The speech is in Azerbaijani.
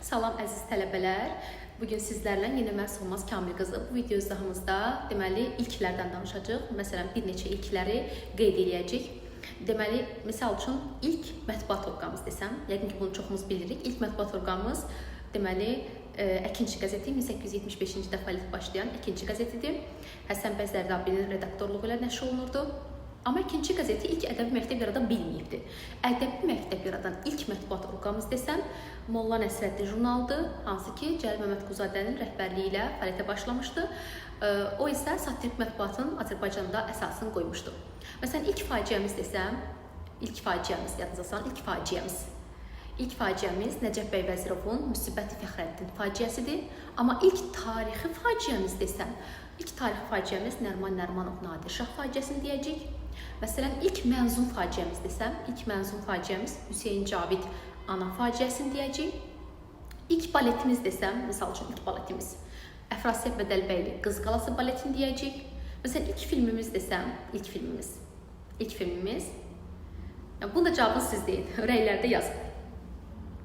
Salam əziz tələbələr. Bu gün sizlərlə yenə mən Solmaz Kamil qızı. Bu video izahımızda deməli ilklərdən danışacağıq. Məsələn, bir neçə ilkləri qeyd eləyəcəyik. Deməli, misal üçün ilk mətbuat orqanımız desəm, yəqin ki, bunu çoxumuz bilirik. İlk mətbuat orqanımız deməli Əkinçi qəzeti 1875-ci ildə fəaliyyətə başlayan Əkinçi qəzetidir. Həsən bəy Zərdabinin redaktorluğu ilə nəşr olunurdu. Amma Əkinçi qəzeti ilk ədəbi məktəb yarada bilməyibdi. Ədəbi məktəb yaradan ilk mətbuat orqanımız desəm, Molla Nəsrəddin jurnalıdır, hansı ki, Cəlil Məmmədquluzadənin rəhbərliyi ilə fəaliyyətə başlamışdı. O isə satirik mətbuatın Azərbaycanda əsasını qoymuşdu. Məsələn, ilk faciəmiz desəm, ilk faciəmiz yadınıza salın, ilk faciəmiz. İlk faciəmiz Nəcəf bəy Vəzirovun Müsibəti Fəxrəddin faciəsidir. Amma ilk tarixi faciəmiz desəm, ilk tarixi faciəmiz Nəriman Nərimanov Nadir Şah faciəsini deyəcəyik. Məsələn, ilk mənzum faciəmiz desəm, ilk mənzum faciəmiz Hüseyn Cavid ana faciəsini deyəcəyik. İlk baletimiz desəm, misal üçün ilk baletimiz Əfrasiyab Bədəlbəyli Qız Qalası baletini deyəcəyik. Məsələn, ilk filmimiz desəm, ilk filmimiz. İlk filmimiz. Yəni, bunun da cavabını siz deyin. Rəylərdə yazın.